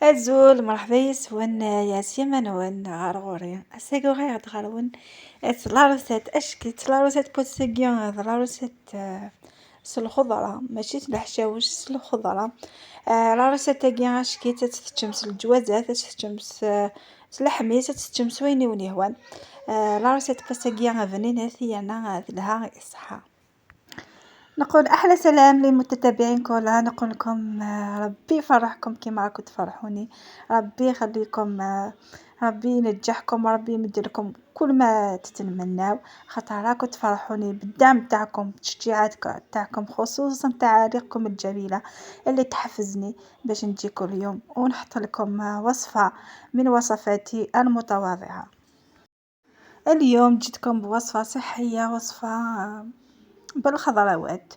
أزول مرحبا يسون يا سيما نون غار أساقو غير غارون la recette أشكيت la recette بوسيغيان la recette س الخضرة ماشي الحشاوش الخضرة. la recette تاعي أشكيت تتشم الجوازات تتشم الحميس تتشم ويني وني هوان. la recette بوسيغيان بنينة أنا لها الصحة. نقول أحلى سلام للمتتبعين كلها، نقول لكم ربي يفرحكم كما راكم تفرحوني، ربي يخليكم، ربي ينجحكم، ربي يمد لكم كل ما تتمناو، خاطر راكم تفرحوني بالدعم تاعكم، بالتشجيعات تاعكم، خصوصا تعاليقكم الجميلة اللي تحفزني باش نجي كل يوم ونحط لكم وصفة من وصفاتي المتواضعة. اليوم جيتكم بوصفة صحية، وصفة بالخضروات.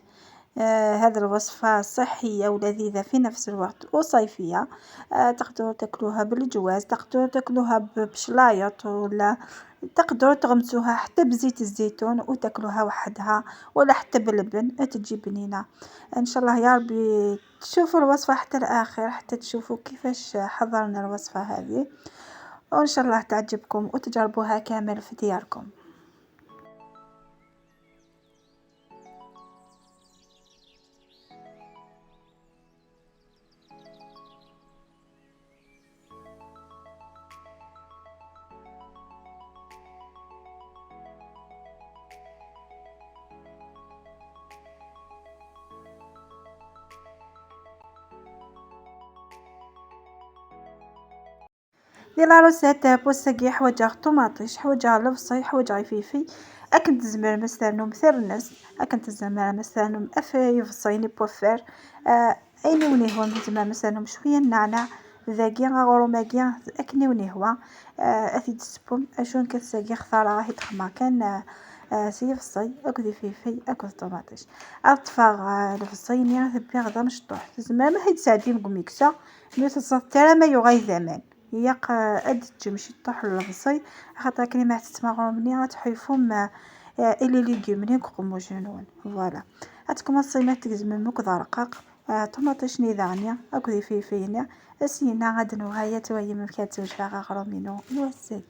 هذه الوصفة صحية ولذيذة في نفس الوقت وصيفية. تقدروا تاكلوها بالجواز، تقدروا تاكلوها بشلايط، ولا تقدروا تغمسوها حتى بزيت الزيتون وتاكلوها وحدها، ولا حتى باللبن تجي بنينة. ان شاء الله يا ربي تشوفوا الوصفة حتى الآخر، حتى تشوفوا كيفاش حضرنا الوصفة هذه، وان شاء الله تعجبكم وتجربوها كامل في دياركم. دي la recette بوساكي حوايج طوماطيش، حوايج البصل، حوايج فيفي، اكن تزمر مثلا مثرنس، اكن تزمر مثلا اف يفصيني بوفير، ايني وني هو تزمر مثلا شويه النعناع ذاكي غروماكي اكني وني هو اثي تسبوم اشون كتساكي خثارة راهي تخمر كان سيفصي اكدي فيفي اكد طوماطيش. اطفى الفصيني ثبي غدا مشطوح تزمر ما هي تساعدين بميكسا مي تصات ما يغاي زمان ياق اد تمشي طوح البصي، خاطر كلي ما تتمغرمني غتحيفهم الي ليغوم ني كومو جنون. فوالا اتكومونسي تكزم مك رقاق طوماطيش ني دانيا اكدي فيفينا اسينا غاد نوهايا توهي مكاتوش غرومينو نوساكي.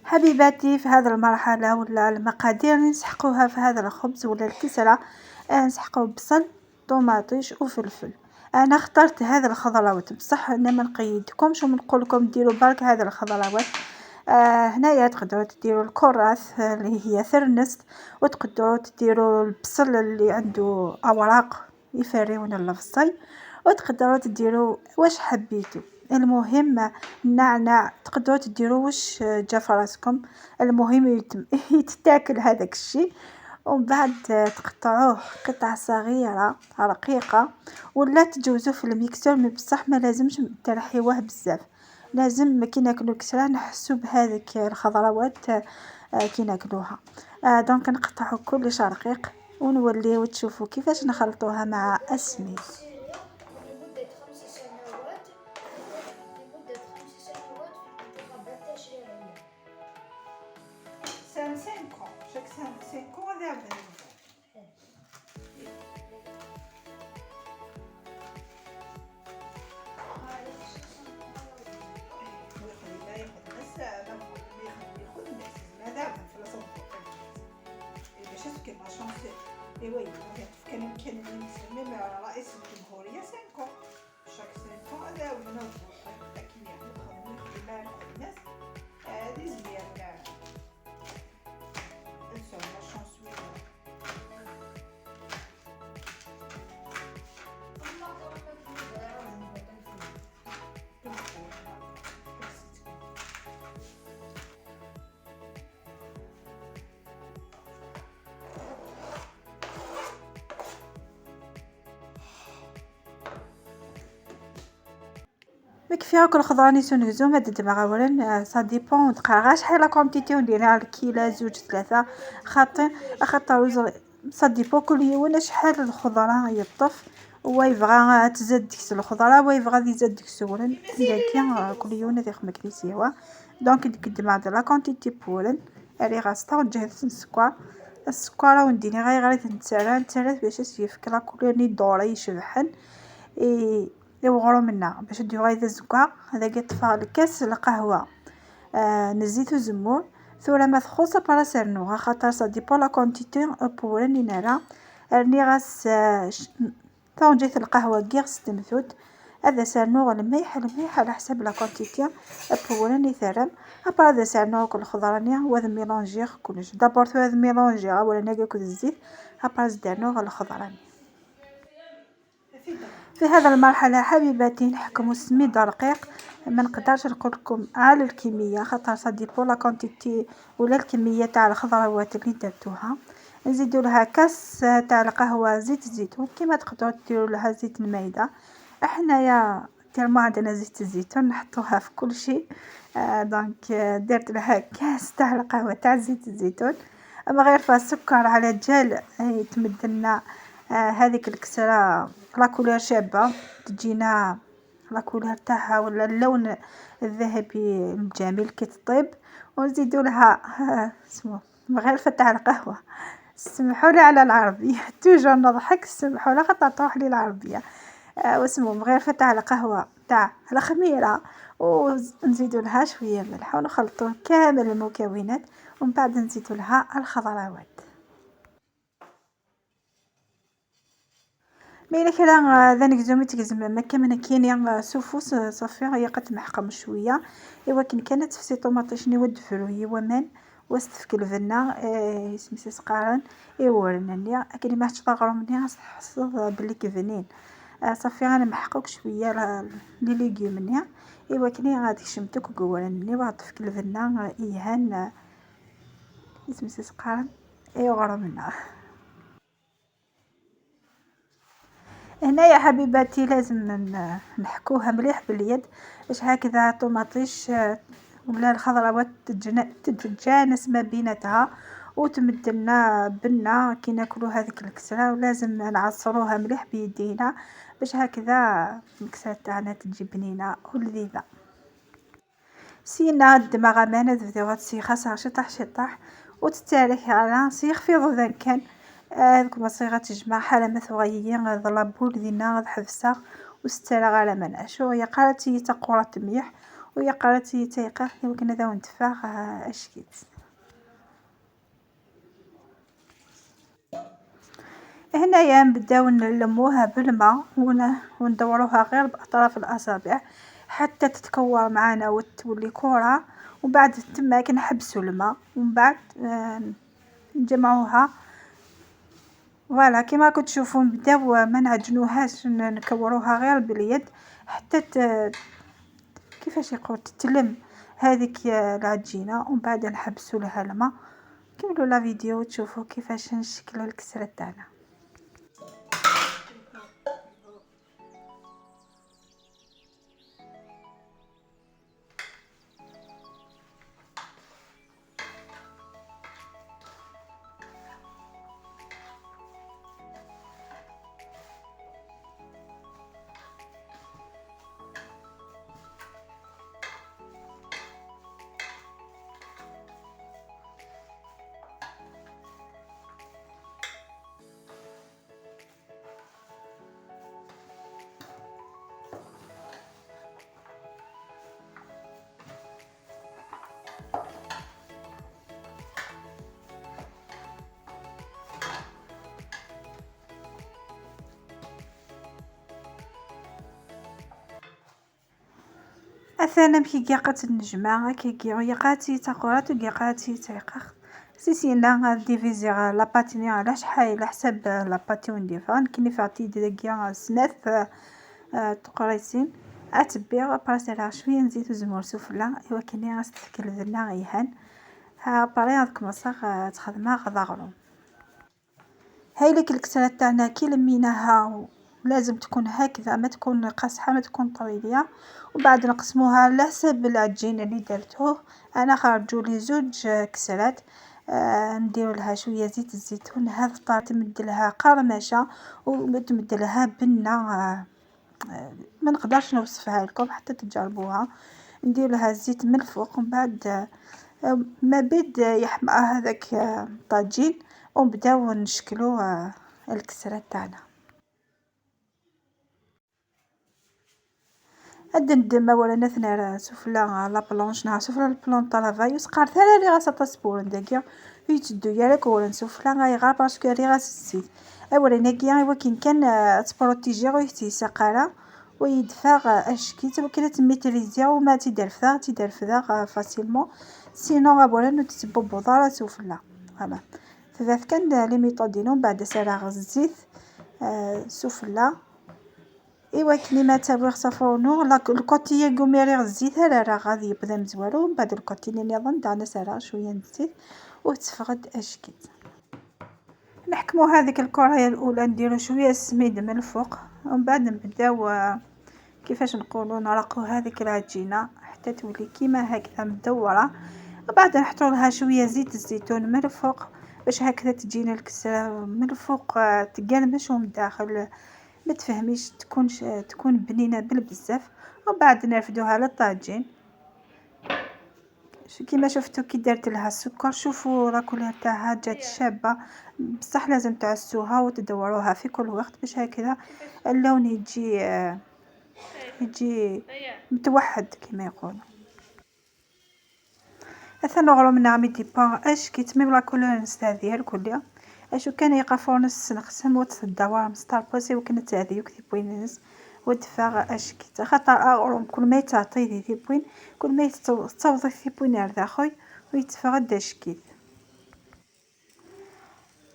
حبيباتي في هذه المرحلة ولا المقادير اللي نسحقوها في هذا الخبز ولا الكسرة، نسحقو بصل طوماطيش وفلفل. انا اخترت هذا الخضروات، بصح انا ما نقيدكمش ونقول لكم ديروا برك هذا الخضروات. هنايا تقدروا تديروا الكراث اللي هي ثرنس، وتقدروا تديروا البصل اللي عنده اوراق يفريون البصل، وتقدروا تديروا واش حبيتوا. المهم النعناع تقدروا تديروا واش جا في راسكم، المهم يتاكل هذاك الشيء. ومن بعد تقطعوه قطع صغيرة رقيقة، ولا تجوزوه في ال mixeur، mais بصح ما لازمش ترحيوه بزاف، لازم كي ناكلو الكسرة نحسو بهذيك الخضروات كي ناكلوها. donc نقطعو كلش رقيق ونوليو تشوفوا كيفاش نخلطوها مع السميد. كان رئيس الجمهورية 5 chaque 5 هذا الناس هذه زوينة. مكفيها كل خضرة نيسو نهزو ما دماغ اولا ça dépend تقرا شحال la quantité ونديرها الكيلة زوج ثلاثة خاطر ça dépend كل يوم شحال الخضرة يطف ويبغى تزاد ديك الخضرة ويبغى يزاد ديك السورن لكن كل يوم يخمك لي سيوا. donc نقدم هاد la quantité بولن اللي غاستا وجهز السكر السكر ونديني غير غير نتسالى باش يفك la couleur ني dorée يشبحن. يوغرو منا باش ديرو غير الزكا هذا كيطفى الكاس القهوة نزيتو زمور ثورة ما تخص براسرنو خاطر سا ديبون لا كونتيتي بوراني نرى رني غاس طونجيت القهوة كيغ ستمثوت هذا سرنو المليح المليح على حسب لا كونتيتي بوراني ثرم. ابا هذا سرنو كل خضراني وهذا ميلونجيغ كلش دابور هذا ميلونجيغ ولا ناكل الزيت ابا زدانو الخضراني. في هذا المرحلة حبيباتي نحكمو السميد رقيق، ما نقدرش نقول لكم على الكمية خاطر سا ديبون لا كونتيتي ولا الكمية تاع الخضروات اللي درتوها. نزيدو لها كاس تاع القهوة زيت الزيتون، كيما تقدروا ديروا لها زيت المايدة. احنايا تيرمو عندنا زيت الزيتون نحطوها في كل شيء. دونك درت لها كاس تاع القهوة تاع زيت الزيتون، اما غير فيها السكر على جال تمد لنا هذيك الكسرة لا كولور شابة، تجينا لا كولور تاعها ولا اللون الذهبي الجميل كي تطيب. ونزيدو لها اسمو مغرفة تاع القهوة. سمحوا لي على العربية توجور نضحك، سمحوا لي خاطر تروح لي العربية. واسمو مغرفة تاع القهوة تاع الخميرة، ونزيدو لها شوية ملح ونخلطو كامل المكونات، ومن بعد نزيدو لها الخضروات. مي كلا ذا نكزومي تكزم ما كامل كاين سوفوس صافي هي قد محقم شوية. ايوا كان كانت في طوماطيش ني ودفروي ومان وستفك الفنا، سميتها سقارن، ايوا ورنانيا اكلي ما حتش تغرمني حصل بلي كفنين. صافي غنمحقوك شوية لي ليغيوم نيا. ايوا كني غادي شمتك وكورني وعطفك الفنا ايهان سميتها سقارن، ايوا غرمنا. هنايا حبيباتي لازم نحكوها مليح باليد باش هكذا طوماطيش ولا الخضروات تتجانس ما بيناتها وتمد لنا بنه كي ناكلو هذيك الكسرة. ولازم نعصروها مليح بيدينا باش هكذا الكسرة تاعنا تجي بنينه ولذيذه. سينا الدماغ مانا تبداو تسيخ شطح شطح وتتارك على سيخ في ضوذا كان هذوك مصيغة تجمع حالة مثوغية ضلابول دينا حفصة وسترى غالا منعشو. وهي قالت تقورات مليح وهي قالت تيقا يمكن هذا ونتفاخ اشكيت. هنايا نبداو نلموها بالماء وندوروها غير بأطراف الأصابع حتى تتكور معانا وتولي كرة، وبعد تما كنحبسو الماء ومن بعد نجمعوها. فوالا كيما راكم تشوفوا نبداو ما نعجنوهاش، نكوروها غير باليد حتى كيفاش يقول تتلم هذيك العجينة، ومن بعد نحبسو لها الماء. كملوا لا فيديو وتشوفوا كيفاش نشكلوا الكسرة تاعنا. أثانا مكي كيقات النجمة، كي كيقاتي تاقورات وكيقاتي تيقاخ. سيسينا غادي ديفيزي لاباتيني على شحال على حساب لاباتي ونديفان. كيني فاتي داكيا سناث تقريسين. أتبيع براسي شوية نزيد زمور سفلى. إوا كيني غاستفكر ذنا غيهان. ها باري هاك مساغ تخدمها غدا غروم. هاي لك الكسرة تاعنا كي لميناها لازم تكون هكذا، ما تكون قاصحة ما تكون طويلة. وبعد نقسموها على حسب العجينة اللي درتوه. أنا خرجوا لي زوج كسرات. نديرو لها شوية زيت الزيتون، هذا الطار تمد لها قرمشة وتمد لها بنة، ما نقدرش نوصفها لكم حتى تجربوها. ندير لها الزيت من الفوق، ومن بعد، ما بيد يحمى هذاك الطاجين، ونبداو نشكلو الكسرة تاعنا. ندم ولا نثنا سفلى la planche نهار سفلى ال plan travail وسقار ثلا غاس تصبور داكيا يتدو ياك ولا سفلى غايغا parce que غاس الزيت اولا ناكيا ولكن كان تبروتيجي ويتيساقارا ويدفع اشكيت وكلا تميتريزيا وما تيدرفدا تيدرفدا facilement sinon ولا نتبوبوضا سفلى. voilà تذات كان les méthodes ديالو بعد سراغ الزيت سفلى. ايوا كني ما تابوغ صافونو ال côté يقوم يريغ الزيت راه غادي يبدا مزوالو من بعد ال côté اللي نظن دعنا سراغ شوية الزيت وتفقد اشكيت. نحكمو هذيك الكرية الاولى نديرو شوية السميد من الفوق ومن بعد نبداو كيفاش نقولو نرقو هذيك العجينة حتى تولي كيما هكذا مدورة، وبعد نحطو لها شوية زيت الزيتون من الفوق باش هكذا تجينا الكسرة من الفوق تقرمش ومن الداخل ما تفهميش تكون بنينه بالبزاف. وبعد نرفدوها للطاجين كيما شفتو كي درت لها السكر، شوفوا la couleur تاعها جات شابه، بصح لازم تعسوها وتدوروها في كل وقت باش هكذا اللون يجي متوحد كما يقولوا. مثلا غرو ميدي با اش كي تميم la couleur نستاذيها الكلية اشو كان يقفون نقسم وتصدوا مستار بوسي وكنت هذه وكتبوين ودفاغ اشكيت خاطر اغروم كل ما يتعطي ثيبوين كل ما يتوظف ثيبوين اردا ويتفاغ داشكيت.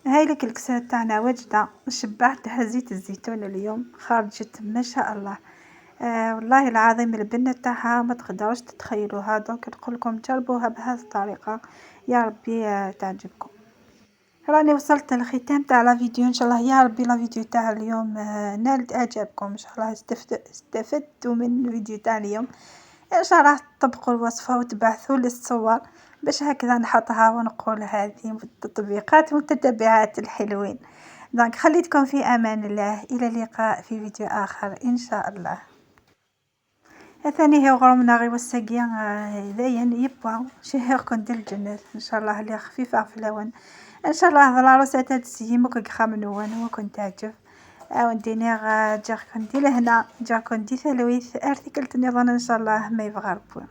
هاي لك الكسرة تاعنا واجدة، شبعتها زيت الزيتون اليوم خرجت ما شاء الله. والله العظيم البنة تاعها ما تقدروش تتخيلوها. donc نقول لكم جربوها بهذه الطريقة يا ربي تعجبكم. راني وصلت للختام تاع la vidéo، ان شاء الله يا ربي la vidéo تاع اليوم نالت اعجابكم، ان شاء الله استفدتوا من الفيديو تاع اليوم. ان شاء الله تطبقوا الوصفة وتبعثوا لي الصور باش هكذا نحطها ونقول هذه التطبيقات والمتتبعات الحلوين. donc خليتكم في امان الله، الى اللقاء في فيديو اخر ان شاء الله. ثاني هي غرمنا غي والساقية ذاين يبوا شهيركم ديال الجنة ان شاء الله اللي خفيفة في اللون. ان شاء الله العروسة تسيمك خامنوان وكنت تعجب او نديني جاكم دي لهنا جاكم دي ثلويث ارتكلت نظن ان شاء الله ما يبغى ربو.